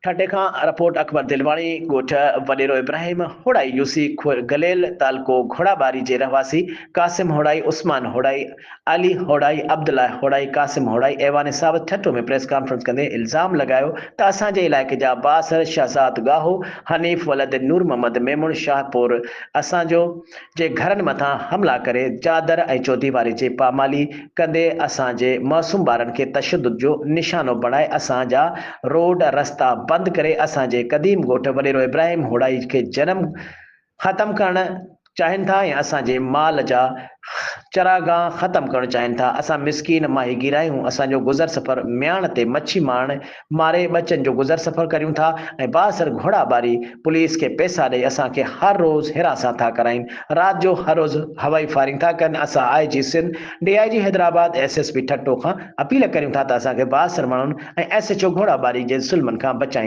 ٺٽي کان رپورٽ اڪبر دلواڻي، ڳوٺ وڏيرو ابراهيم هوڙائي يوسي گليل تعلقو گهوڙاٻاري جي رهواسي قاسم هوڙائي، عثمان هوڙائي، علي هوڙائي، عبدالله هوڙائي، قاسم هوڙائي ايوان ساوت ٺٽو ۾ پريس ڪانفرنس ڪندي الزام لڳايو ته اسان جي علائقي جا بااثر شهزاد ڳاهو، حنيف ولد نور محمد ميمڻ شاهپور اسان جو جي گهرن مٿان حملا ڪري چادر ۽ چوديواري جي پامالي ڪندي اسان جي معصوم ٻارن کي تشدد جو نشانو بڻائي اسان جا روڊ رستا بند ڪري اسان جي قديم ڳوٺ وڏيرو ابراهيم هوڙائي کي جنم ختم ڪرڻ چاهين ٿا ۽ اسان جي مال جا چراگاهه ختم ڪرڻ چاهين ٿا. اسان مسڪين ماهيگير آهيون اسان جو گذر سفر مياڻ تي مڇي مارڻ ماري ٻچن جو گذر سفر ڪريون ٿا ۽ بااثر گهوڙا ٻاري پوليس کي پئسا ڏئي اسان کي هر روز هراسان ٿا ڪرائين رات جو هر روز هوائي فائرنگ ٿا ڪن اسان I G Sindh D I G Hyderabad S S P Thatta کان اپيل ڪريون ٿا ته اسان کي بااثر ماڻهن ۽ ايس ايڇ او گهوڙا ٻاري جي ظلمن کان بچائين.